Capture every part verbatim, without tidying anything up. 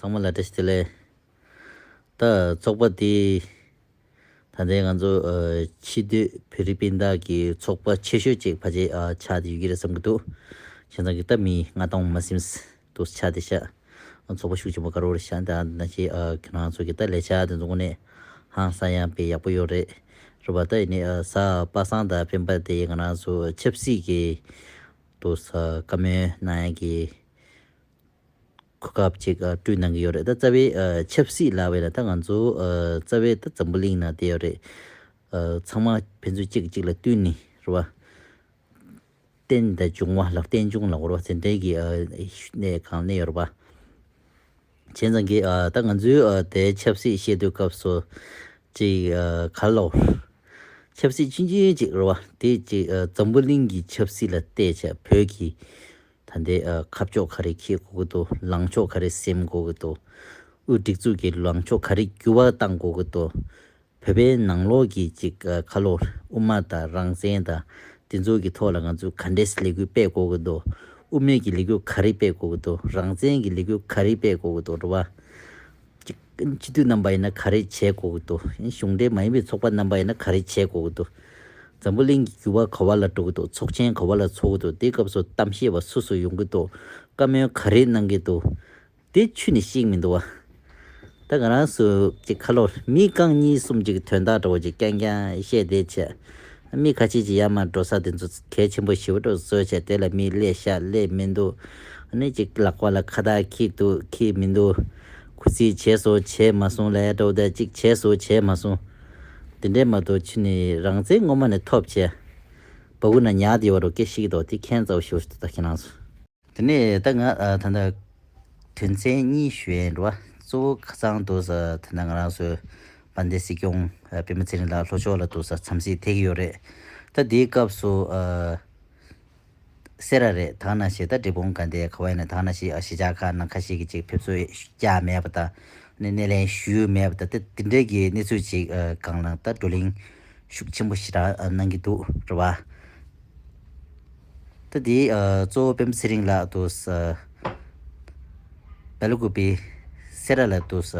ཚང་མ་ལ་བཀྲ་ཤིས་བདེ་ལེགས། ད་ཚོགས་པ་འདི་ད་ལྟའི་ང་ཚོ་ཨ་ཕྱི་སྡོད་བོད་རིགས་སྤུན་ཟླ་གི་ཚོགས་པ་ཆེ་ཤོས་ཅིག་ཕལ་ཆེར་ཨ་ཆགས་བསྡད་ཡོད་ཀྱི་རེད་བསམ་གྱི་འདུག་བྱས་ཙང་གི་ད་མི་ལྔ་སྟོང་མ་ཟིན་འདུག་ཆགས་བསྡད་ཤག་ཚོགས་པ་ཤུགས་ཆེན་པོ་དགའ་རབ་རེད་ཤག་ད་ནང་བཞིན་ཨ་ཁྱེད་རང་ཚོ་གི་ད་ལས་འཆར་དེ་ཚོ་དངོས་གནས་ཧང་སང་ཡང་དཔེ་ཡག་པོ་ཡོད་རེད། རེད་པ། ད་ཡིན་ནའི་ཨ་གཟའ་པ་སངས་དང་སྤེན་པ་དེ་ང་རང་ཚོ་ཆབ་སྲིད་ཀྱི་འདུག་ས་བཀའ་མོལ་གནང་ཡག་གི་གོ་སྐབས་ཅིག་ཨ་སྤྲོད་གནང་གི་ཡོད་རེད། ད་རྩ་བའི་ཨ་ཆབ་སྲིད་ལབ་པ་ཡིན་ན་ད་ང་ཚོ་ཨ་རྩ་བའི་ད་འཛམ་བུ་གླིང་ནང་བསྡད་ཡོད་རེད། ཨ་ཚང་མ་ཕན་ཚུན་གཅིག་གིས་གཅིག་ལ་བསྟུན་ནས་རེད་པ། རྟེན་དང་འབྱུང་བ་ལ་རྟེན་འབྱུང་ལབ་དགོས་རེད་པ། དེ་འདྲའི་གི་ཨ་གནས་གང་གནས་ཡོད་རེད་པ། བྱས་ཙང་གི་ཨ་ད་ང་ཚོའི་ཨ་དེ་ཆབ་སྲིད་བཤད་དུས་སྐབས་སུ་ཅིག་ཨ་ག་ལོ། ཆབ་སྲིད་ཆུང་ཆུང་ཅིག་རེད་པ། དེ་ཅིག་ཨ་འཛམ་བུ་གླིང་གི་ཆབ་སྲིད་ལ་བལྟས་བྱས་བོད་ཀྱི་ད་ལྟའི་ཨ་ཁ་ཕྱོགས་ག་རེ་འཁྱེར་དགོས་ཀྱི་འདུག་ལངས་ཕྱོགས་ག་རེ་ཟིན་དགོས་ཀྱི་འདུག་དབུས་སྒྲིག་འཛུགས་ཀྱི་ལངས་ཕྱོགས་ག་རེ་འགྱུར་བ་གཏང་དགོས་ཀྱི་འདུག་བོད་པའི་ནང་ལོགས་ཀྱི་ཅིག་ཨ་ཁ་ལོ་དབུ་མ་དང་རང་བཙན་དང་དེ་ཚོ་གི་ཐོག་ལ་ང་ཚོས་ག་འདྲས་ལས་འགུལ་སྤེལ་དགོས་ཀྱི་འདུག་དབུ་མའི་གི་ལས་འགུལ་ག་རེ་སྤེལ་དགོས་ཀྱི་འདུག་རང་བཙན་གྱི་ལས་འགུལ་ག་རེ་སྤེལ་དགོས་ཀྱི་འདུག་རེད་པ། ཅིག་སྤྱི་འཐུས་རྣམ་པ་ཡིན་ན་ག་རེ་བྱེད་དགོས་ཀྱི་འདུག་གཞུང་འབྲེལ་མ་ཡིན་པའི་ཚོགས་པ་རྣམ་པ་ཡིན་ན་ག་རེ་བྱེད་དགོས་ཀྱི་འདུག་འཛམ་བུ་གླིང་གི་འགྱུར་བ་ག་པ་ལ་འགྲོ་གི་འདུག་ཚོགས་ཆེན་ག་པ་ལ་ཚོགས་ཀྱི་འདུག་དེའི་སྐབས་སུ་གཏམ་བཤད་པ་སུ་སུ་ཡོང་གི་འདུག་བཀའ་མོལ་ག་རེ་གནང་གི་འདུག་དེ་ཁྱོན་ནས་ཤེས་ཀྱི་མི་འདུག་བ། ད་ང་རང་ཚོ་ཅིག་ཁ་ལོ་མི་རྐང་གཉིས་གསུམ་ཅིག་དོན་དག་འདྲ་བོ་ཅིག་རྐྱང་རྐྱང་བཤད་བསྡད་བྱས། མི་ཁ་ཤས་ཅིག་ཡར་མར་འགྲོ་ས་དེ་ཚོ་གལ་ཆེན་པོ་ཞེ་པོ་འདྲ་བོ་བཟོས་བྱས། དེ་ལ་མི་སླེབས་ཤག་སླེབས་མི་འདུག་ཨ་ནི་ཅིག་ལག་པ་ལ་ཁ་བཏགས་འཁྱེར་འདུག་འཁྱེར་མི་འདུག་གུས་བརྩི་བྱས་སོང་བྱས་མ་སོང་ལབ་ཡ་འདྲ་བོ་དང་། ཅིག་བྱས་སོང་བྱས་མ་སོང་། དེ་འདྲས་མ་གཏོགས་ཁྱོན་ནས་རང་བཙན་སྔོན་མ་ནས་ཐོབ་བྱས་སྦ་ཁུག་ནང་ཉལ་བསྡད་པ་འདྲ་བོ་སྐད་ཤེས་ཀྱི་འདུག་དེ་ཁྱད་མཚར་པོ་ཞེ་པོ་ཞིག་འདུག་ད་ཁྱེད་རང་ཚོ། དེ་ནས་ད་ང་ཨ་ད་ལྟ་དོན་ཚན་གཉིས་ཞུ་ཡས་ཡིན་འགྲོ་བ། གཙོ་བོ་ཁ་སང་འདུག་ས་ད་ལྟ་ང་རང་ཚོའི་དཔལ་ལྡན་སྲིད་སྐྱོང་ཨ་སྤེན་པ་ཚེ་རིང་ལགས་ལྷོ་ཕྱོགས་ལ་འདུག་ས་འཚམས་གཟིགས་ཐེབས་ཀྱི་ཡོད་རེད། ད་དེའི་སྐབས་སུ་ཨ་སེ་ར་རེད། ད་ག་ནང་བཞིན་ད་འབྲས་སྤུངས་དགའ་ལྡན་ག་པ་ཡིན་ན། ད་ག་ནང་བཞིན་ཨ་གཞིས་ཆགས་ཁག་ནང་ཁ་ཤས་ཀྱིས་ཅིག་ཕེབས་བསུ་བསྐྱངས་མེད་པ་དང་། ནས་སྣེ་ལེན་ཞུས་མེད་པ་དང་། དེ་དེ་འདྲའི་གི་གནས་ཚུལ་ཅིག་ཨ་སྒང་ལ་ད་བགྲོ་གླེང་ཤུགས་ཆེན་པོ་ཞེ་དྲག་ཨ་གནང་གི་འདུག་རེད་བ། ད་དེ་ཨ་གཙོ་བོ་སྤེན་པ་ཚེ་རིང་ལགས་འདུག་ས་སྦེལ་ཀོབ་པེ་སེ་ར་ལ་འདུག་ས་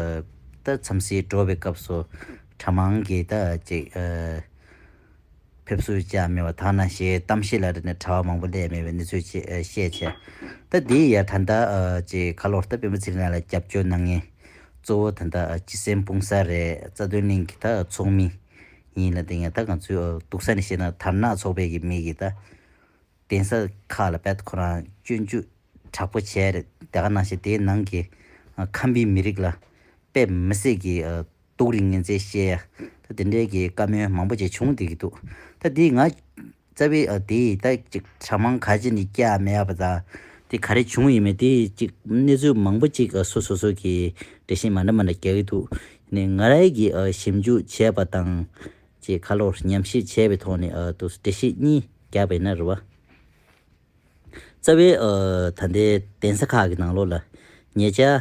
ད་འཚམས་གཟིགས་འགྲོ་བའི་སྐབས་སུ་གྲྭ་མང་གིས་ད་ཅིག་ཨ་ཕེབས་བསུ་བྱས་མེད་པ། ད་ག་ནང་བཞིན་གཏམ་བཤད་ལ་རེ་ནས་གྲྭ་པ་མང་པོ་སླེབས་མེད་པའི་གནས་ཚུལ་ཅིག་ཨ་བཤད་བྱས། ད་དེ་ཡ་ད་ལྟ་ཨ་ཅིག་ཁ་ལོ་ད་སྤེན་པ་ཚེ་རིང་ལགས་ལ་རྒྱབ་སྐྱོར་གནང་མཁན་གཙོ་བོ་ད་ལྟ་ཨ་སྤྱི་སེམས་སྤུངས་ས་རེད། རྩ་དོན་གླིང་གི་ད་ཚོགས་མི་ཡིན་ལ། དེ་ཡང་ད་ང་ཚོའི་ཨ་སྡུག་ས་ནས་བཤད་ན་དར་ནག་ཚོགས་པའི་གི་མི་གིས་ད་གདན་ས་ཁག་ལ་རྦད་ཁོ་རང་སྐྱོན་བརྗོད་དྲག་པོ་བྱས་རེད། དེ་ག་ནང་བཞིན་དེའི་ནང་གི་ཨ་ཁམས་པའི་མི་རིགས་ལ་དཔེ་མི་སྲིད་ཀྱི་ཨ་སྡུག་རུས་ངན་ཚད་བཤད་ཡ། ད་དེ་འདྲའི་གི་བཀའ་མོལ་མང་པོ་ཅིག་བྱུང་བསྡད་ཀྱི་འདུག་ད་དེ་ང་རྩ་བའི་ཨ་དེ་ད་ཅིག་གྲྭ་མང་ཁ་ཅིག་ནས་བསྐྱངས་མེད་པ་དང་། དེ་ག་རེ་བྱུང་ཡིན་མིན་དེ་ཅིག་གནས་ཚུལ་མང་པོ་ཅིག་ཨ་སོ་སོ་སོ་གི་འགྲེལ་བཤད་མ་འདྲ་མ་འདྲ་རྒྱག་གི་འདུག་ནས་ང་རའི་གི་ཨ་ཞིབ་འཇུག་བྱས་པ་དང་། ཅིག་ཁ་ལོ་ཉམས་ཞིབ་བྱས་པའི་ཐོག་ནས་ཨ་དུ་འགྲེལ་བཤད་གཉིས་བརྒྱབ་པ་ཡིན་ན་རེད་བ། རྩ་བའི་ཨ་ད་ལྟའི་གདན་ས་ཁག་གི་ནང་ལོགས་ལ་ཉེ་ཆར་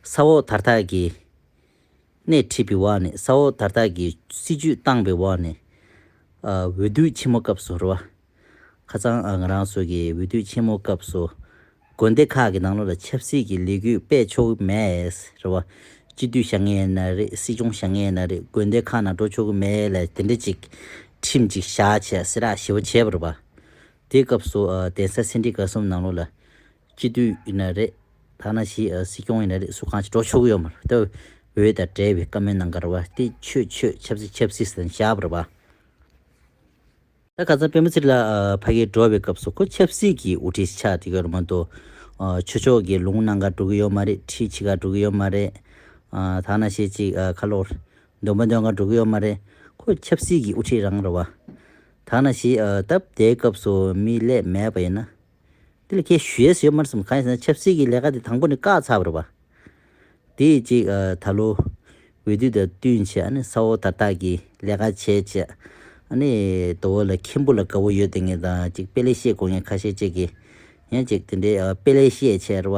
ས་འོག་དར་ཐག་གིས་སྣེ་ཁྲིད་པའི་འོག་ནས། ས་འོག་དར་ཐག་གིས་སྲིད་ཇུས་བཏང་པའི་འོག་ནས་ཨ་འོས་བསྡུ་ཆེན་མོ་སྐབས་སུ་རེད་བ། ཁ་སང་ཨ་ང་རང་ཚོ་གི་འོས་བསྡུ་ཆེན་མོ་སྐབས་སུ་དགོན་སྡེ་ཁག་གི་ནང་ལོགས་ལ་ཆབ་སྲིད་ཀྱི་ལས་འགུལ་སྤེལ་ཆོག་གི་མེད་རེད་བ། སྤྱི་འཐུས་བཞེངས་མཁན་ཡིན་ན་རེད། སྲིད་སྐྱོང་བཞེངས་མཁན་ཡིན་ན་རེད། དགོན་སྡེ་ཁག་ནང་འགྲོ་ཆོག་གི་མེད་ལབ་དེ་འདྲ་ཅིག་ཁྲིམས་ཅིག་བཞག་བྱས་ཟེར་ར་ཞེ་པོ་བྱས་པ་རེད་བ། དེའི་སྐབས་སུ་ཨ་གདན་ས་སེ་འབྲས་དགའ་གསུམ་ནང་ལོགས་ལ་སྤྱི་འཐུས་ཡིན་ན་རེད། ད་ནང་བཞིན་ཨ་སྲིད་སྐྱོང་ཡིན་ན་རེད། སུ་གང་ཅིག་འགྲོ་ཆོག་གི་ཡོད་མ་རེད། ད་འོས་དང་འབྲེལ་བའི་བཀའ་མོལ་གནང་ག་རེད་བ། དེ་ཆོས་ཆོས་ཆབ་སྲིད་ཆབ་སྲིད་ཟེར་ནས་བཞག་པ་རེད་བ། ད་ཁ་སང་སྤེན་པ་ཚེ་རིང་ལགས་ཨ་ཕ་གིར་འགྲོ་བའི་སྐབས་སུ་ཁོ་ཆབ་སྲིད་ཀྱི་དབུ་ཁྲིད་ཆགས་བསྡད་ཡོད་རེད་མ་གཏོགས། ཨ་ཆོས་ཕྱོགས་ཀྱི་ལུང་གནང་ག་འགྲོ་གི་ཡོད་མ་རེད། ཁྲིད་བྱེད་ག་འགྲོ་གི་ཡོད་མ་རེད། ཨ་ད་ནང་བཞིན་ཅིག་ཨ་ཁ་ལོ་འདོན་པ་འདོན་ག་འགྲོ་གི་ཡོད་མ་རེད། ཁོ་ཆབ་སྲིད་ཀྱི་དབུ་ཁྲིད་རང་རེད་བ། ད་ནང་བཞིན་ཨ་སྟབས་བདེའི་སྐབས་སུ་མི་སླེབས་མེད་པ་ཡིན་ན། དེ་ལ་ཁྱེད་ཞུ་ཡས་ཡོད་མ་རེད་བསམ། གང་ཡིན་ཟེར་ན་ཆབ་སྲིད་ཀྱི་ལས་ཀ་དེ་དང་པོ་ནས་བཀག་ཚར་བ་རེད་བ། དེ་ཅིག་ཨ་ད་ལོ་འོས་བསྡུ་དང་བསྟུན་བྱས། ཨ་ནི་ས་འོག་དར་ཐག་གི་ལས་ཀ་བྱས་བྱས། ཨ་ནི་དོ་བོ་ལ་མཁན་པོ་ལ་དགའ་བོ་ཡོད་དེ་ངས་དང་ཅིག་དཔེ་ལེགས་བཤད་དགོས་མཁན་ཁ་ཤས་ཅིག་གིས་ཡང་ཅིག་དེ་འདྲའི་ཨ་དཔེ་ལེགས་བཤད་བྱས་རེད་བ།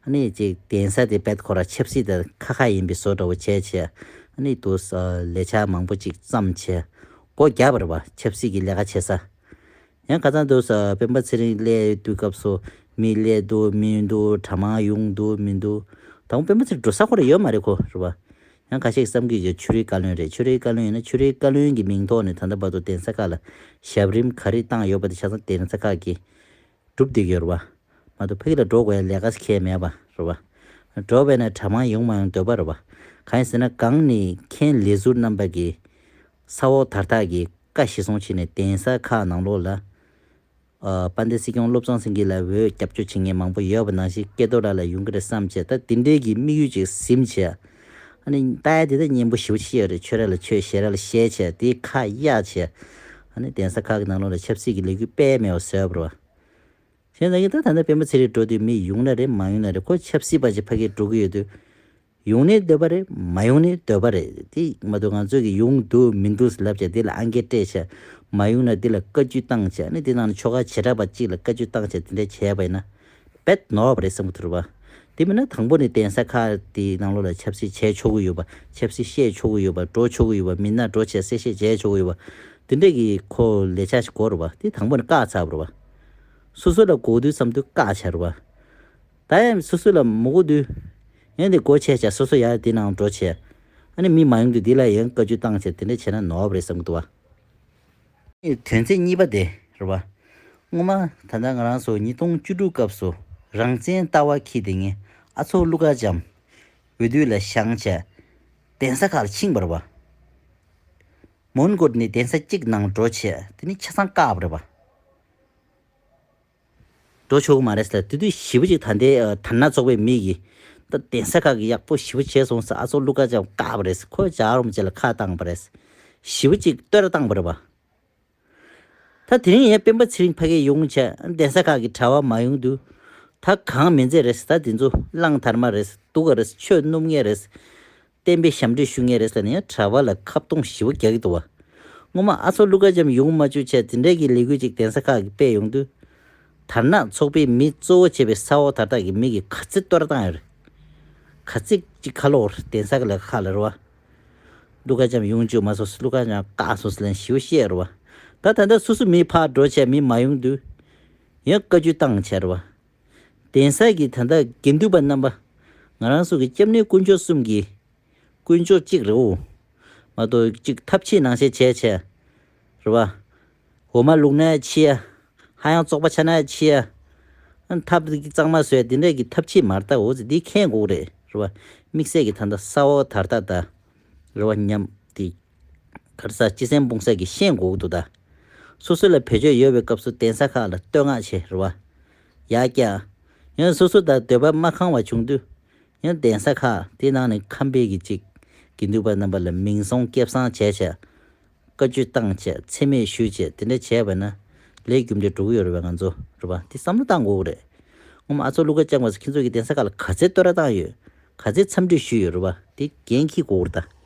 ཨ་ནི་ཅིག་གདན་ས་དེ་རྦད་ཁོ་ར་ཆབ་སྲིད་དང་ཁ་ཁ་ཡིན་པའི་བཟོ་འདྲ་བོ་བྱས་བྱས། ཨ་ནི་དུ་ས་ལས་འཆར་མང་པོ་ཅིག་བརྩམས་བྱས་སྒོ་བརྒྱབ་པ་རེད་བ། ཆབ་སྲིད་ཀྱི་ལས་ཀ་བྱེད་ས། ཡང་ཁ་སང་དུ་ས་སྤེན་པ་ཚེ་རིང་སླེབས་དུས་སྐབས་སུ་མི་སླེབས་འདུག་མི་འདུག་གྲྭ་མང་ཡོང་འདུག་མི་འདུག་དང་པོ་སྤེན་པ་ཚེ་རིང་འགྲོ་ས་ཁོ་རང་ཡོད་མ་རེད་ཁོ། རེད་བ། ཡང་ཁ་ཤས་ཀྱིས་བསམ་གྱི་ཡོད། ཆོས་རའི་བཀའ་བློན་རེད། ཆོས་རའི་བཀའ་བློན་ཡིན་ན་ཆོས་རའི་བཀའ་བློན་གྱི་མིང་ཐོག་ནས་ད་ལྟ་བར་དུ་གདན་ས་ཁག་ལ་ཞབས་རིམ་ག་རེ་བཏང་ཡོད་པ་དེ་ཆ་ཚང་གདན་ས་ཁག་གིས་སྒྲུབ་བསྡད་ཀྱི་ཡོད་རེད་བ། མ་གཏོགས་ཕ་གི་ལ་འགྲོ་དགོས་ཡ་ལས་ཀ་ཁྱད་མེད་པ་རེད་བ། འགྲོ་བས་ན་གྲྭ་མང་ཡོང་མ་ཡོང་འདོད་པ་རེད་བ། གང་ཡིན་ཟེར་ན་གང་ནས་མཁན་ལས་ཟུར་རྣམ་པ་གིས་ས་འོག་དར་ཐག་གི་བཀའ་གཞིར་བཟུང་བྱས་ནས་གདན་ས་ཁག་ནང་ལོགས་ལ། ཨ། དཔལ་ལྡན་སྲིད་སྐྱོང་བློ་བཟང་སེང་གེ་ལ་འོས་སྐྱབས་བཅོལ་བྱེད་མཁན་མང་པོ་ཡོད་པ་ནང་བཞིན་སྐལ་རྡོར་ལགས་ལ་ཡོང་གི་རེད་བསམ་བྱས། ད་དེ་འདྲའི་གི་དམིགས་ཡུལ་ཅིག་ཟིན་བྱས། ཨ་ནི་ལྟ་ཡ་དེ་ད་སྙན་པོ་ཞེ་པོ་ཅིག་ཡོད་རེད། ཆོས་ར་ལ་ཆོས་ཞེ་ར་ལ་ཞེ་བྱས་དེ་ཁ་གཡར་བྱས། ཨ་ནི་གདན་ས་ཁག་གི་ནང་ལོགས་ལ་ཆབ་སྲིད་ཀྱི་ལས་འགུལ་སྤེལ་མེད་པ་བཟོས་པ་རེད་བ། བྱས་ཙང་གི་ད་ད་ལྟ་སྤེན་པ་ཚེ་རིང་འགྲོ་དུས་མི་ཡོང་ན་རེད་མ་ཡོང་ན་རེད། ཁོ་ཆབ་སྲིད་པ་ཅིག་ཕ་གིར་འགྲོ་གི་ཡོད་དུས། ཡོང་ནའི་འདོད་པ་རེད། མ་ཡོང་ནའི་འདོད་པ་རེད། དེ་མ་གཏོགས་ང་ཚོ་གི་ཡོང་འདུག་མི་འདུག་ལབ་བྱས་དེ་ལ་ཨང་ཀི་སྤྲད་བྱས། མ་ཡོང་ན་དེ་ལ་བཀའ་བཀྱོན་བཏང་བྱས། ཨ་ནི་དེ་ནང་ནས་ཆོལ་ཁ་བྱེ་བྲག་པ་གཅིག་ལ་བཀའ་བཀྱོན་བཏང་བྱས་དེ་འདྲ་བྱས་པ་ཡིན་ན། དཔེ་ནོར་བ་རེད་བསམ་གྱི་འདུག་རེད་བ། དེ་མིན་ན་དང་པོ་ནས་གདན་ས་ཁག་དེའི་ནང་ལོགས་ལ་ཆབ་སྲིད་བྱས་ཆོག་གི་ཡོད་པ། ཆབ་སྲིད་བཤད་ཆོག་གི་ཡོད་པ། འགྲོ་ཆོག་གི་ཡོད་པ། མི་སྣ་འགྲོ་བྱས་གསལ་བཤད་བྱས་ཆོག་གི་ཡོད་པ། དེ་འདྲ་གི་ཁོ་ལས་འཆར་ཞིག་དགོས་རེད་བ། དེ་དང་པོ་ནས་བཀག་ཚར་བ་རེད་བ། སོ་སོ་ལ་དགོས་དུས་བསམ་དུས་བཀག་བྱས་རེད་བ། ད་ཡང་སོ་སོ་ལ་མི་དགོས་དུས། ཡང་དེ་སྒོ་ཕྱེ་བྱས་སོ་སོ་ཡར་དེ་ནང་འགྲོ་བྱས། ཨ་ནི་མི་མ་ཡོང་དུས་དེ་ལ་ཡང་བཀའ་བཀྱོན་བཏང་བྱས་དེ་འདྲ་བྱས་ན་ནོར་བ་རེད་བསམ་གྱི་འདུག་བ། དོན་ཚན་གཉིས་པ་དེ་རེད་བ། སྔོན་མ་ད་ལྟ་ང་རང་ཚོ་ཉིས་སྟོང་བཅུ་དྲུག་སྐབས་སུ་རང་བཙན་ལྟ་བ་འཁྱེར་བསྡད་མཁན་ཨ་མཚོ་ཀླུ་མཁར་བྱམས་འོས་བསྡུ་ལ་བཞེངས་བྱས་གདན་ས་ཁག་ལ་ཕྱིན་པ་རེད་བ། མོན་གྷོ་ནས་གདན་ས་གཅིག་ནང་འགྲོ་བྱས་དེ་ནི་ཆ་ཚང་བཀག་པ་རེད་བ། འགྲོ་ཆོག་གི་མ་རེད་ཟེར། དེ་དུས་ཞེ་པོ་ཅིག་ད་ལྟའི་ཨ་དར་ནག་ཚོགས་པའི་མི་གིས་ད་གདན་ས་ཁག་གིས་ཡག་པོ་ཞེ་པོ་བྱས་སོང་ཟེར། ཨ་མཚོ་ཀླུ་མཁར་བྱམས་བཀག་པ་རེད་ཟེར། ཁོས་ཇག་རོམ་བྱས་ལ་ཁ་བཏང་པ་རེད་ཟེར། ཞེ་པོ་ཅིག་བསྟོད་ར་བཏང་པ་རེད་པ། ད་དེ་རིང་ཡང་སྤེན་པ་ཚེ་རིང་ཕ་གིར་ཡོང་བྱས་གདན་ས་ཁག་གི་གྲྭ་པ་མ་ཡོང་དུས། ད་གང་མིན་ཚད་རེད་ཟེར། ད་དེ་ཚོ་གླང་དར་མ་རེད་ཟེར། གདུགས་དཀར་རེད་ཟེར། ཆོས་སྣུབ་མཁན་རེད་ཟེར། བསྟན་པའི་ཞབས་འདྲེན་ཞུ་མཁན་རེད་ཟེར་ནས་ཡང་གྲྭ་པ་ལ་ཁ་གཏོང་ཞེ་པོ་རྒྱག་གི་འདུག་བ། སྔོན་མ་ཨ་མཚོ་ཀླུ་མཁར་བྱམས་ཡོང་མ་བཅུག་བྱས་དེ་འདྲའི་གི་ལས་འགུལ་ཅིག་གདན་ས་ཁག་གིས་སྤེལ་ཡོང་དུས། དར་ནག་ཚོགས་པའི་མི་གཙོ་བོ་བྱས་པའི་ས་འོག་དར་ཐག་གི་མི་གིས་ག་ཚད་བསྟོད་ར་བཏང་ཡོད་རེད། ག་ཚད་ཅིག་ཁ་ལོ་གདན་ས་གི་ལ་ཁག་ལ་རེད་བ། ཀླུ་མཁར་བྱམས་ཡོང་བཅུག་མ་སོང་། ཀླུ་མཁར་བྱམས་བཀག་སོང་ཟེར་ལན་ཞེ་པོ་བཤད་རེད་བ། ད་ད་ལྟ་སོ་སོ་མི་ཕར་འགྲོ་བྱས་མི་མ་ཡོང་དུས། ཡང་བཀའ་བཀྱོན་བཏང་བྱས་རེད་བ། གདན་ས་གི་ད་ལྟ་དགེ་འདུན་པ་རྣམ་པ། ང་རང་ཚོ་གི་སྐྱབས་གནས་དཀོན་མཆོག་གསུམ་གྱི་དཀོན་མཆོག་གཅིག་རེད་འོ། མ་གཏོགས་གཅིག་ཐབས་ཤེས་ནང་བཞིན་བྱས་བྱས། རེད་བ། འོ་མ་བླུགས་ན་འཆི་ཡ། ཧ་ཡང་བཙོག་པ་ཆགས་ན་འཆི་ཡ། ཨ་ཐབས་གཙང་མ་བཟོས་འདི་འདྲས་ཀྱི་ཐབས་ཤེས་མ་རེད་ད། འོ་ཙི་འདི་མཁྱེན་དགོས་རེད། རེད་བ། དམིགས་བསལ་གྱི་ད་ལྟ་ས་འོག་དར་ཐག་ད། རེད་བ། མཉམ་དེ། ག་རེ་ཟ། སྤྱི་སེམས་སྤུངས་ས་གི་ཤེས་དགོས་ཀྱི་འདུག་ད། སོ་སོ་ལ་བེད་སྤྱོད་ཡོད་པའི་སྐབས་སུ་གདན་ས་ཁག་ལ་བསྟོད་བསྔགས་བྱེད་རེད་བ། ཡར་བཀྱག་ཡང་སོ་སོ་དང་འདོད་པ་མ་ཁེངས་པ་བྱུང་དུས། ཡང་གདན་ས་ཁག་དེ་ནང་ནས་ཁམས་པའི་གི་ཅིག་དགེ་འདུན་པ་རྣམ་པ་ལ་མིང་སྲུང་སྐལ་བཟང་བྱས་བྱས། བཀའ་བཀྱོན་བཏང་བྱས་མཚན་སྨད་ཞུས་བྱས་དེ་འདྲ་བྱས་པ་ན། ལས་རྒྱུ་འབྲས་འགྲོ་གི་ཡོད་རེད་བས། ང་ཚོ་རེད་བ། དེ་བསམ་བློ་བཏང་དགོས་ཀྱི་རེད། སྔོན་མ་ཨ་མཚོ་ཀླུ་མཁར་བྱམས་པ་ཚོ་ཁྱེད་ཚོ་གི་གདན་ས་ཁག་ལ་ག་ཚད་བསྟོད་ར་བཏང་ཡོད། ག་ཚད་འཚམས་འདྲི་ཞུས་ཡོད་རེད་བ། དེ་འགན་འཁྱེར་དགོས་ཀྱི་རེད་ད།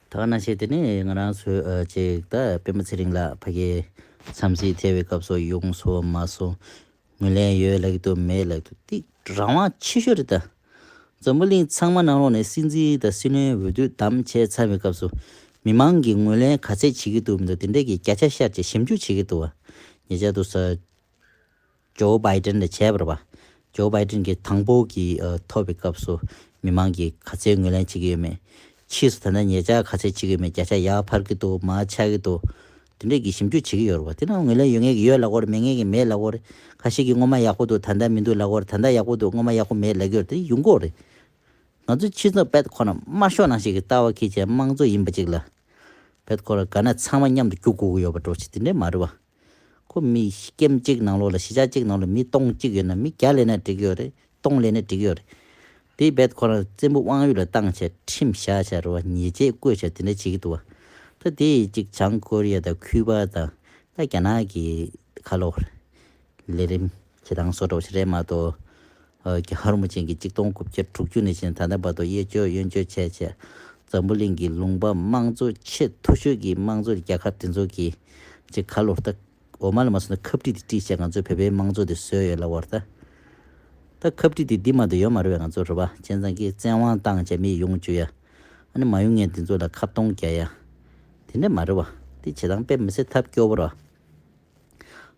ད་ག་ནང་བཞིན་དེ་ནས་ང་རང་ཚོའི་ཨ་ཅིག་ད་སྤེན་པ་ཚེ་རིང་ལགས་ཕ་གིའི་འཚམས་གཟིགས་ཐེབས་པའི་སྐབས་སུ་ཡོང་སོང་མ་སོང་། ངོས་ལེན་ཡོད་ལབ་ཀྱི་འདུག་མེད་ལབ་ཀྱི་འདུག་དེ་རང་དབང་ཆེ་ཤོས་རེད་ད། འཛམ་བུ་གླིང་ཚང་མ་ནང་ལོགས་ནས་སྲིད་འཛིན་དང་སྲིད་བློན་འོས་བསྡུ་བདམས་བྱས་ཚར་བའི་སྐབས་སུ། མི་མང་གིས་ངོས་ལེན་ག་ཚད་བྱེད་ཀྱི་འདུག་མི་འདུག་དེ་འདྲས་ཀྱི་བརྒྱ་ཆ་བཤར་བྱས་ཞིབ་འཇུག་བྱེད་ཀྱི་འདུག་བ། ཉེ་ཆར་དུ་ས། ཇོ་བྷའི་ཏིན་ལ་བྱས་པ་རེད་བ། ཇོ་བྷའི་ཏིན་གྱིས་དང་པོ་གི་ཨ་ཐོབ་པའི་སྐབས་སུ་མི་མང་གིས་ག་ཚད་ངོས་ལེན་བྱེད་ཀྱི་ཡོད་མེད། ཕྱིས་སུ་ད་ལྟ་ཉེ་ཆར་ག་ཚད་བྱེད་ཀྱི་ཡོད་མེད། བརྒྱ་ཆ་ཡར་འཕར་གྱི་འདུག་མར་ཆག་གི་འདུག་དེ་འདྲས་ཀྱི་ཞིབ་འཇུག་བྱེད་ཀྱི་ཡོད་རེད་བ། དེ་ནང་ངོས་ལེན་ཡོད་མཁན་གྱིས་ཡོད་ལབ་ཀྱི་ཡོད་རེད། མེད་མཁན་གྱིས་མེད་ལབ་ཀྱི་ཡོད་རེད། ཁ་ཤས་ཀྱིས་སྔོན་མ་ཡག་པོ་འདུག་ད་ལྟ་མི་འདུག་ལབ་ཀྱི་ཡོད་རེད། ད་ལྟ་ཡག་པོ་འདུག་སྔོན་མ་ཡག་པོ་མེད་ལབ་ཀྱི་ཡོད་རེད། དེ་ཡོང་གི་ཡོད་རེད། ང་ཚོ་སྤྱི་ཚོགས་དཔེ་ཁོ་ན་དམར་ཤོག་ནང་བཞིན་གྱི་ལྟ་བ་འཁྱེར་བྱས་དམངས་གཙོ་ཡིན་པ་ཅིག་ལ། དཔེ་ཁོ་ན་ག་ན་ཚང་མ་མཉམ་དུ་རྒྱུག་དགོས་ཀྱི་ཡོད་པ་འདྲ་ཅིག་དེ་འདྲས་མ་རེད་བ། ཁོ་མི་ཀེམ་གཅིག་ནང་ལོགས་ལ་གཞིས་ཆགས་གཅིག་ནང་ལ་མི་སྟོང་གཅིག་ཡོད་ན་མི་བརྒྱ་ལེན་ན་འགྲིག་གི་ཡོད་རེད། སྟོང་ལེན་ན་འགྲིག་གི་ཡོད་རེད། དེ་རྦད་ཁོ་རང་བཙན་པོ་དབང་ཡོད་ལ་བཏང་བྱས་ཁྲིམས་བཞག་བྱས་རེད་བ། ཉེས་ཆད་བཀོད་བྱས་དེ་འདྲ་བྱེད་ཀྱི་འདུག་བ། ད་དེ་ཡི་གཅིག་བྱང་ཀོ་རི་ཡ་དང་ཁུ་པ་དང་ད་རྒྱ་ནག་གི་ཁ་ལོ། ལས་རིམ་བྱེད་སྟངས་བཟོ་འདྲ་བོ་ཞིག་རེད་མ་གཏོགས། ཨ་རྒྱལ་བ་རིན་པོ་ཆེ་གིས་གཅིག་སྟོང་དགུ་བརྒྱ་དྲུག་ཅུ་ནས་བྱས་ནས་ད་ལྟ་བར་དུ་གཡས་གཅོད་གཡོན་གཅོད་བྱས་བྱས། འཛམ་བུ་གླིང་གི་ལུང་པ་དམངས་གཙོ་ཆེས་མཐོ་ཤོས་ཀྱི་དམངས་གཙོ་རྒྱལ་ཁབ་དེ་ཚོ་གིས་ཅིག་ཁ་ལོ་ད། འོ་མ་ལ་མ་སོང་ན་ཁབ་སྤྲིད་དེ་སྤྲད་བྱས་ང་ཚོའི་བོད་པའི་དམངས་གཙོ་དེ་བཟོས་ཡོད་ལབ་པ་རེད་ད། ད་ཁབ་སྤྲིད་དེ་འདི་མ་གཏོགས་ཡོད་མ་རེད་བས། ང་ཚོ་རེད་བ། བྱས་ཙང་གི་བཙན་དབང་བཏང་བྱས་མི་ཡོང་བཅུག་ཡ། ཨ་ནི་མ་ཡོང་མཁན་དེ་ཚོ་ལ་ཁ་གཏོང་རྒྱག་ཡ། དེ་འདྲ་མ་རེད་བ། དེ་བྱེད་སྟངས་དཔེ་མི་སྲིད་ཐབས་སྐྱོ་པོ་རེད་བ།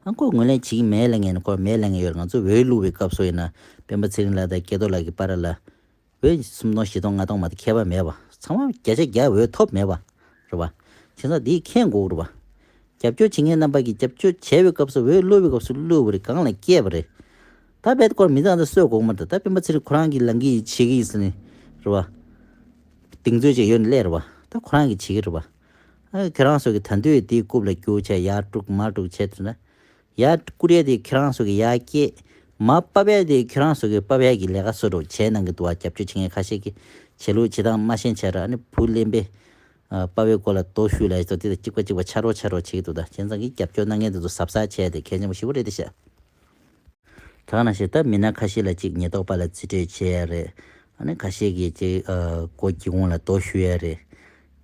ཨ་ཁོ་ངོས་ལེན་བྱེད་ཀྱི་མེད་ལབ་མཁན་ནི་ཁོ་མེད་ལབ་མཁན་ཡོད་རེད། ང་ཚོ་འོས་བླུགས་པའི་སྐབས་སུ་ཡིན་ན་སྤེན་པ་ཚེ་རིང་ལགས་དང་སྐལ་རྡོར་ལགས་ཀྱི་བར་ལ། འོས་སུམ་སྟོང་བཞི་སྟོང་ལྔ་སྟོང་མ་གཏོགས་ཁྱད་པར་མེད་པ། ཚང་མ་བརྒྱ་ཆ་བརྒྱ་འོས་ཐོབ་མེད་པ་རེད་བ། བྱས་ཙང་འདི་མཁྱེན་དགོས་རེད་བ། རྒྱབ་སྐྱོར་བྱེད་མཁན་རྣམ་པ་གིས་རྒྱབ་སྐྱོར་བྱས་པའི་སྐབས་སུ་འོས་བླུགས་པའི་སྐབས་སུ་བླུགས་པ་རེད། གང་ལ་སྐྱེས་པ་རེད། ད་བེད་སྐོར་མི་ཚང་དུ་གསོད་དགོས་མ་རེད། ད་སྤེན་པ་ཚེ་རིང་ཁོ་རང་གིས་ལངས་ཀྱི་ཡིན་བྱེད་ཀྱི་ཡིན་ཟེར་ནས་རེད་བ། གདེང་ཚོད་ཅིག་ཡོད་ནས་སླེབས་རེད་བ། ད་ཁོ་རང་གིས་བྱེད་ཀྱི་རེད་བ། ཨ་ཁྱེད་རང་ཚོ་གིས་ད་དུང་དེའི་རྐུབ་ལ་རྒྱུག་བྱས་ཡར་དཀྲུག་མར་དཀྲུག་བྱས་ཐུབ་ན། ཡར་བཀུར་ཡས་དེ་ཁྱེད་རང་ཚོ་གིས་ཡར་སྐྱེལ། མར་ཕབ་ཡས་དེ་ཁྱེད་རང་ཚོ་གིས་ཕབ་ཡས་ཀྱི་ལས་ཀ་བཟོ་རོགས་བྱས་གནང་གི་འདུག་བ། རྒྱབ་སྐྱོར་བྱེད་མཁན་ཁ་ཤས་ཀྱིས་བྱེད་ལུགས་བྱེད་སྟངས་མ་ཤེས་བྱས་ར། ཨ་ནི་བུ་གླེན་པས་ཨ་ཕབ་པའི་སྐོར་ལ་རྡོ་གཞུས་ལ་ཡོད་དེ་དང་གཅིག་པ་གཅིག་པ་ཆ་རོགས་ཆ་རོགས་བྱེད་ཀྱི་འདུག་ད་བྱས་ཙང་གི་རྒྱབ་སྐྱོར་གནང་མཁན་དེ་ཚོ་གཟབ་གཟབ་བྱས་ཏེ་གལ་ཆེན་པོ་ཞེ་པོ་རེད་དེ་ཤག་ད་ག་ནང་བཞིན་ད་མི་སྣ་ཁ་ཤས་ལ་ཅིག་ཉེན་རྟོག་པ་ལ་རྩིས་སྤྲོད་བྱེད་ཡ་རེད། ཨ་ནི་ཁ་ཤས་ཀྱིས་ཅིག་ཨ་སྒོ་སྒེའུ་ཁུང་ལ་རྡོ་གཞུ་ཡ་རེད།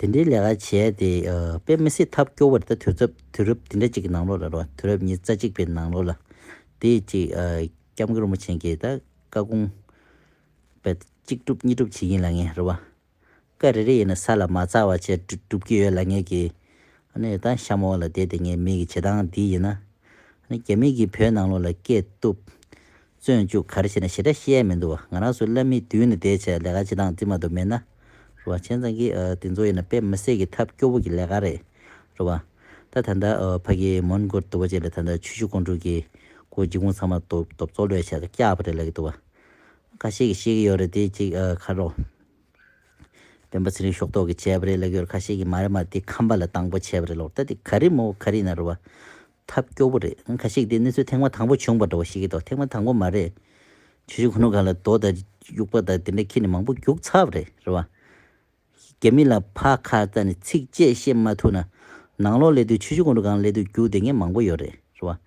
དེ་འདྲའི་ལས་ཀ་བྱས་ཏེ་ཨ་དཔེ་མི་སྲིད་ཐབས་སྐྱོ་བོ་རེད། ད་དུས་ཚོད་དུས་རབས་དེ་འདྲ་ཅིག་གི་ནང་ལོགས་ལ་རེད་བ། དུས་རབས་ཉི་ཤུ་རྩ་གཅིག་པའི་ནང་ལོགས་ལ་དེ་ཅིག་ཨ་སྐྱབས་མགོན་རིན་པོ་ཆེ་གིས་ད་བཀའ་དགོངས་དཔེ་གཅིག་སྒྲུབ་གཉིས་སྒྲུབ་བྱེད་ཀྱིན་ལ་ངས་རེད་བ། བཀའ་རེ་རེ་ཡིན་ན་ས་ལ་མ་ཚ་བ་བྱས་སྒྲུབ་སྒྲུབ་ཀྱི་ཡོད་ལབ་མཁན་གྱི། ཨ་ནི་ད་གཤམ་འོག་ལ་བསྡད་དེ་ངས་མི་གི་བྱེད་སྟངས་འདི་ཡིན་ན། ཨ་ནི་རྒྱ་མི་གིས་བོད་ནང་ལོགས་ལ་སྐད་གཏུབ། བཙོན་བཅུག་ག་རེ་བྱས་ན་ཞེ་དྲག་བཤད་ཡ་མི་འདུག་བ། ང་རང་ཚོ་བླ་མའི་མདུན་ནས་བསྡད་བྱས་ལས་ཀ་བྱེད་སྟངས་འདི་མ་གཏོགས་མེད་ན། རེད་བ། བྱས་ཙང་གི་ཨ་དེ་ཚོ་ཡིན་ན་དཔེ་མི་སྲིད་ཀྱི་ཐབས་སྐྱོ་བོ་གི་ལས་ཀ་རེད། རེད་བ། ད་ད་ལྟ་ཨ་ཕ་གི་མོན་གྷོ་དུ་བ་ཅིག་ལ་ད་ལྟ་ཆུ་བཞི་སྒང་དྲུག་གི་སྒོ་སྒེའུ་ཁུང་ཚང་མ་རྡོ་རྡོ་བཙོག་ལོས་བྱས་བཀྱགས་པ་རེད་ལབ་ཀྱི་འདུག་བ། ཁ་ཤས་ཀྱིས་བཤད་ཀྱི་ཡོད་རེད་དེ་ཅིག་ཨ་ཁ་རོག་སྤེན་པ་ཚེ་རིང་ཤོག་ཐོག་གིས་བྱས་པ་རེད་ལབ་ཀྱི་ཡོད་རེད། ཁ་ཤས་ཀྱིས་མ་རེད་མ་རེད་དེ་ཁམས་པ་ལ་དང་པོ་བྱས་པ་རེད་ལབ། ད་དེ་ག་རེ་མོ་ག་རེ་ཡིན་ན་རེད་བ། ཐབས་སྐྱོ་པོ་རེད། ཁ་ཤས་ཀྱིས་དེ་གནས་ཚུལ་ཐེངས་མ་དང་པོ་བྱུང་བ་འདྲ་བོ་ཞིག་གི་འདུག་ཐེངས་མ་དང་པོ་མ་རེད། ཆུ་བཞི་སྒང་དྲུག་སྒང་ལ་རྡོ་དང་དབྱུག་པ་དང་དེ་འདྲ་འཁྱེར་ནས་མང་པོ་རྒྱུགས་ཚར་བ་རེད། རེད་བ། རྒྱ་མི་ལ་ཕར་ཁ་བལྟས་ནས་ཚིག་གཅིག་བཤད་མ་ཐུབ་ན། ནང་ལོགས་སླེབས་དུས་ཆུ་བཞི་སྒང་དྲུག་སྒང་སླེབས་དུས་རྒྱུགས་བསྡད་མཁན་མང་པོ་ཡོད་རེད། རེད་བ།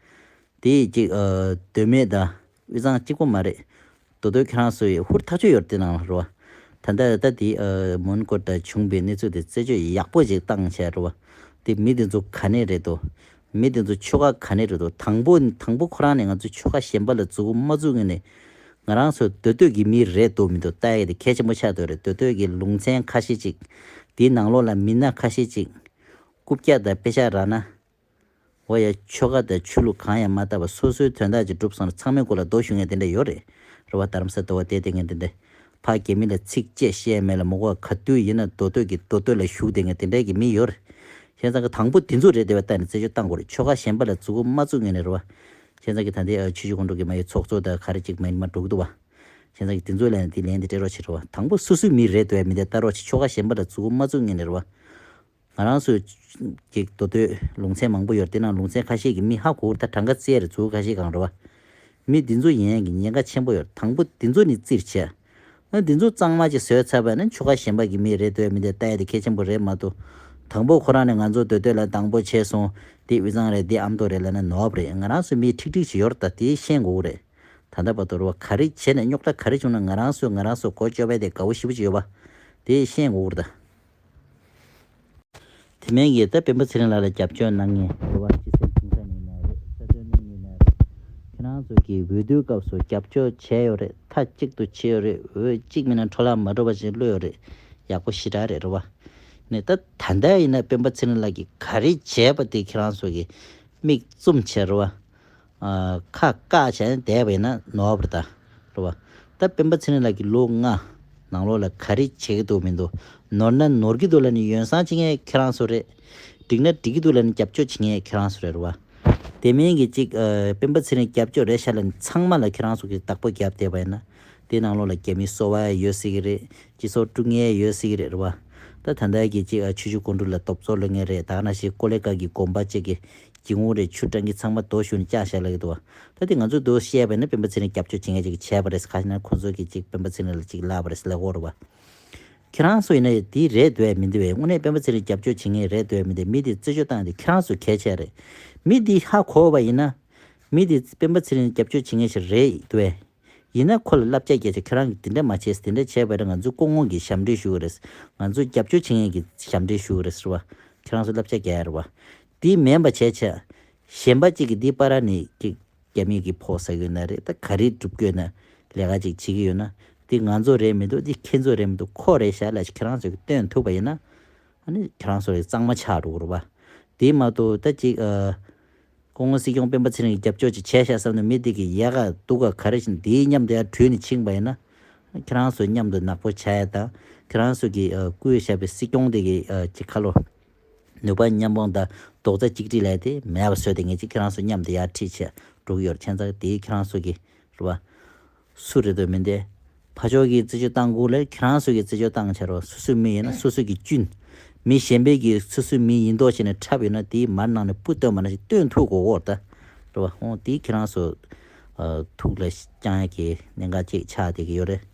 དེ་ཡིས་ཅིག་ཨ་དོན་མེད་དང་དབུས་གཙང་གཅིག་པོ་མ་རེད། མདོ་སྟོད་ཁྱེད་རང་ཚོ་ཡི་ཧུར་ཐག་ཆོད་ཡོད་རེད་དེ་ནང་ལ་རེད་བ། ད་ལྟ་ད་དེ་ཨ་མོན་གྷོ་ད་བྱུང་བའི་གནས་ཚུལ་དེ་རྩད་གཅོད་ཡག་པོ་ཅིག་བཏང་བྱས་རེད་བ། དེ་མི་དེ་ཚོ་ག་ནས་རེད་དོ། མི་དེ་ཚོ་ཆོལ་ཁ་ག་ནས་རེད་དོ། དང་པོ་དང་པོ་ཁོ་རང་ནས་ང་ཚོ་ཆོལ་ཁ་གཞན་པ་ལ་མཛུབ་གུ་མ་བཙུགས་སྔོན་ནས། ང་རང་ཚོ་མདོ་སྟོད་ཀྱི་མི་རེད་འདུག་མི་འདུག་ལྟ་ཡ་དེ་གལ་ཆེན་པོ་ཆགས་བསྡད་རེད། མདོ་སྟོད་ཀྱི་ལུང་ཚན་ཁ་ཤས་ཅིག་དེའི་ནང་ལོགས་ལ་མི་སྣ་ཁ་ཤས་ཅིག་རྐུབ་བཀྱག་དང་དཔེ་ཆ་རག་ན། འོ་ཡ་ཆོལ་ཁ་དང་ཆོས་ལུགས་གང་ཡང་མ་བལྟ་བར་སོ་སོའི་དོན་དག་ཅིག་སྒྲུབ་སོང་ན་ཚང་མའི་མགོ་ལ་རྡོ་གཞུ་མཁན་དེ་འདྲ་ཡོད་རེད། རེད་བ། རྡ་རམ་ས་དུ་བ་དེ་དེ་མཁན་དེ་འདྲ། ཕ་རྒྱ་མི་ལ་ཚིག་བཅད་བཤད་མེད་ལ་མོ་གོ་ག་དུས་ཡིན་ན་མདོ་སྟོད་ཀྱི་མདོ་སྟོད་ལ་བཞུགས་དེ་མཁན་དེ་འདྲ་གི་མི་ཡོད་རེད། བྱས་ཙང་གི་དང་པོ་དེ་ཚོ་རེད་དེ་བ་ལྟ་ནས་རྩད་གཅོད་བཏང་དགོས་རེད། ཆོལ་ཁ་གཞན་པ་ལ་མཛུབ་གུ་མ་བཙུགས་ངེས་ནས་རེད་བ། བྱས་ཙང་གི་ད་ལྟའི་ཆུ་བཞི་སྒང་དྲུག་གི་མ་ཡི་ཚོགས་གཙོ་དང་ག་རེ་ཅིག་མ་ཡིན་མ་འགྲོ་གི་འདུག་བ། བྱས་ཙང་གི་དེ་ཚོ་ལན་དེ་ལན་དེ་སྤྲད་རོགས་བྱེད་རེད་བ། དང་པོ་སོ་སོའི་མི་རེད་དེ་བ་མི་དེ་ལྟ་རོགས་བྱེད། ཆོལ་ཁ་གཞན་པ་ལ་མཛུབ་གུ་མ་བཙུགས་ངེས་ནས་རེད་བ། ང་རང་ཚོའི་གི་མདོ་སྟོད་ལུང་ཚན་མང་པོ་ཡོད་རེད། དེ་ནང་ལུང་ཚན་ཁ་ཤས་ཀྱི་མི་ཧ་གོ་ད་གྲངས་ཀ་བཙལ་རེད་ཚུར་ཁ་ཤས་གང་རེད་བ། མི་འདི་ཚོ་ཡན་གྱི་ཉེན་ཁ་ཆེན་པོ་ཡོད་རེད། དང་པོ་འདི་ཚོ་ནི་བཙིར་བྱས། ཨ་འདི་ཚོ་གཙང་མ་ཅིག་བཟོས་ཚར་བ་ན་ཆོལ་ཁ་གཞན་པ་གི་མི་རེད་འདོད་མི་འདོད་ལྟ་ཡ་དེ་གལ་ཆེན་པོ་རེད་མ་གཏོགས། དང་པོ་ཁོ་རང་ནས་ང་ཚོ་མདོ་སྟོད་ལ་དང་པོ་བྱས་སོང་། འདི་དབུས་གཙང་རེད། འདི་ཨ་མདོ་རེད་ལབ་ན་ནོར་བ་རེད། ང་རང་ཚོ་མི་ཁྲིག་ཁྲིག་ཅིག་ཡོད་རེད། ད་དེ་ཤེས་དགོས་རེད། ད་ལྟ་བར་དུ་རེད་བ། ག་རེ་བྱས་ནས་རྙོག་དྲ་ག་རེ་བྱུང་ན་ང་རང་ཚོས་ང་རང་ཚོ་གོ་ཆོད་པ་དེ་དགའ་བོ་ཞེ་པོ་ཅིག་ཡོད་པ། དེ་ཤེས་དགོས་རེད་ད། དེ་མིན་གྱི་ད་སྤེན་པ་ཚེ་རིང་ལགས་ལ་རྒྱབ་སྐྱོར་གནང་མཁན་རེད་བ། སྤྱི་སེམས་ཅུང་ཟད་ནས་ཡིན་ན་རེད། རྩ་དོན་གནང་མཁན་ཡིན་ན་རེད། ཁྱེད་རང་ཚོ་གིས་འོས་བསྡུའི་སྐབས་སུ་རྒྱབ་སྐྱོར་བྱས་ཡོད་རེད། མཐའ་གཅིག་ཏུ་བྱས་ཡོད་རེད། འོས་གཅིག་མིན་ན་འཕྲོ་བརླག་མ་འགྲོ་བ་ཞིག་བློས་ཡོད་རེད། ཡག་པོ་ཞེ་དྲག་རེད་རེད་བ། ནས་ད་ད་ལྟ་ཡིན་ན་སྤེན་པ་ཚེ་རིང་ལགས་ཀྱིས་ག་རེ་བྱས་པ་དེ་ཁྱེད་རང་ཚོ་གིས་མིག་བཙུམ་བྱས་རེད་བ། ཨ་ཁ་བཀག་བྱས་ནས་བསྡད་པ་ཡིན་ན་ནོར་བ་རེད་ད། རེད་བ། ད་སྤེན་པ་ཚེ་རིང་ལགས་ཀྱིས་ལོ་ལྔ་ནང་ལོགས་ལ་ག་རེ་བྱེད་ཀྱི་འདུག་མི་འདུག་ནོར་ན་ནོར་གྱི་འདུག་ལབ་ནས་ཡོན་བསང་བྱེད་མཁན་ཁྱེད་རང་ཚོ་རེད། འགྲིག་ན་འགྲིག་གི་འདུག་ལབ་ནས་རྒྱབ་སྐྱོར་བྱེད་མཁན་ཁྱེད་རང་ཚོ་རེད། རེད་བ། དེ་མིན་གྱི་ཅིག་ཨ་སྤེན་པ་ཚེ་རིང་རྒྱབ་སྐྱོར་རེད་ཤག་ལབ་ནས་ཚང་མ་ལ་ཁྱེད་རང་ཚོ་གིས་བདག་པོ་བརྒྱབ་བསྡད་པ་ཡིན་ན། དེ་ནང་ལོགས་ལ་རྒྱ་མི་སོ་པ་ཡོད་སྲིད་ཀྱི་རེད། སྤྱི་ཚོགས་དཀྲུག་མཁན་ཡོད་སྲིད་ཀྱི་རེད། རེད་བ། ད་ད་ལྟ་གི་ཅིག་ཨ་ཆུ་བཞི་སྒང་དྲུག་ལ་རྡོ་བཙོག་སློག་མཁན་རེད། ད་ག་ནང་བཞིན་ཀོ་ལེ་ཀ་གི་དགོན་པ་ཅིག་གི་སྒེའུ་ཁུང་རེད། ཆུ་འགྲང་གི་ཚང་མ་རྡོ་གཞུས་ནས་བཀྱགས་བཞག་ལབ་ཀྱི་འདུག་བ། ད་དེ་ང་ཚོས་འདུག་བཤད་པ་ཡིན་ན་སྤེན་པ་ཚེ་རིང་རྒྱབ་སྐྱོར་བྱེད་མཁན་ཅིག་གིས་བྱས་པ་རེད། ག་ཞེ་ན་ཁོ་ཚོ་གིས་ཅིག་སྤེན་པ་ཚེ་རིང་ལ་ཅིག་ལབ་པ་རེད་ལབ་ཀྱི་ཡོད་རེད་བ། ཁྱེད་རང་ཚོ་ཡིན་ན་དེ་རེད་འདོད་མི་འདོད་པས། དངོས་གནས་སྤེན་པ་ཚེ་རིང་རྒྱབ་སྐྱོར་བྱེད་མཁན་རེད་འདོད་མི་འདོད། མི་དེ་རྩད་གཅོད་བཏང་དེ་ཁྱེད་རང་ཚོ་གལ་ཆེ་རེད། མི་དེ་ཧ་གོ་བ་ཡིན་ན། མི་དེ་སྤེན་པ་ཚེ་རིང་རྒྱབ་སྐྱོར་བྱེད་མཁན་ཞིག་རེད་འདོད། ཡིན་ན་ཁོ་ལ་བསླབ་བྱ་བརྒྱབ་བྱས་ཁྱེད་རང་གིས་དེ་འདྲ་མ་བྱས། དེ་འདྲ་བྱས་པ་རེད། ང་ཚོས་སྐུ་ངོ་གིས་ཞབས་འདྲེན་ཞུ་གི་རེད། ང་ཚོས་རྒྱབ་སྐྱོར་བྱེད་མཁན་གྱིས་ཞབས་འདྲེན་ཞུ་གི་རེད་ཟེར་བ། ཁྱེད་རང་ཚོ་བསླབ་བྱ་རྒྱག་ཡ་རེད་བ། དེ་མིན་པ་བྱས་བྱས། གཞན་པ་གཅིག་གིས་འདི་པར་ནས་ཅིག་རྒྱ་མི་གིས་ཕོག་ཟ་གི་ཡོད་ན་རེད། ད་ག་རེ་སྒྲུབ་ཀྱི་ཡོད་ན། ལས་ཀ་ཅིག་བྱེད་ཀྱི་ཡོད་ན། འདི་ང་ཚོ་རེད་མི་འདུག་འདི་ཁྱེད་ཚོ་རེད་མི་འདུག་ཁོ་རེད་ཤག་ལབ་ཅིག་ཁྱེད་རང་ཚོ་གིས་སྟོན་ཐུབ་པ་ཡིན་ན། ཨ་ནི་ཁྱེད་རང་ཚོ་གི་གཙང་མ་ཆགས་འགྲོ་གི་རེད་བ། དེ་མ་གཏོགས་ད་ཅིག་ཨ། སྐུ་ངོ་སྲིད་སྐྱོང་སྤེན་པ་ཚེ་རིང་གིས་རྒྱབ་སྐྱོར་ཅིག་བྱས་ཤག་བསམ་ནས་མི་དེ་གིས་ཡལ་ག་སྡུག་ག་ག་རེ་བྱས་ནས་དེའི་མཉམ་དུ་ཡར་དྲུད་ནས་ཕྱིན་པ་ཡིན་ན། ཁྱེད་རང་ཚོ་མཉམ་དུ་ནག་པོ་བྱ་ཡ་དང་ཁྱེད་རང་ཚོ་གི་ཨ་བསྐོས་བཞག་པའི་སྲིད་སྐྱོང་དེ་གི་ཨ་ཅིག་ཁ་ལོ་ནུས་པ་མཉམ་སྤུངས་དང་རྡོག་རྩ་གཅིག་སྒྲིལ་ལས་དེ་མེད་པ་བཟོས་ཏེ་ངེད་ཅིག་ཁྱེད་རང་ཚོ་མཉམ་དུ་ཡར་ཁྲིད་བྱས་འགྲོ་གི་ཡོད། ཁྱད་མཚར་དེ་ཁྱེད་རང་ཚོ་གི་རེད་བ། སུ་རེད་འདོད་མིན་ཏེ། ཕ་ཕྱོགས་ཀྱིས་རྩིས་སྤྱོད་བཏང་དགོས་ལས་ཁྱེད་རང་ཚོ་གིས་རྩིས་སྤྱོད་བཏང་བྱ་རོགས། སོ་སོའི་མི་ཡིན་ན་སོ་སོ་གིས་གཅུན། མི་གཞན་པས་ཀྱིས་སོ་སོའི་མི་ཡིན་མདོག་བྱས་ནས་འཁྲབ་ཡོད་ན་དེའི་མར་ནང་ནས་སྤུ་བཏོན་པ་ནང་བཞིན་བཏོན་ཐུབ་དགོས་འོར་ད། རེད་བ། ཧོང་དེའི་ཁྱེད་རང་ཚོ་ཨ་ཐུགས་ལ་བཅངས་ཡ་གི་གནད་འགག་ཅིག་ཆགས་བསྡད་ཀྱི་ཡོད་རེད།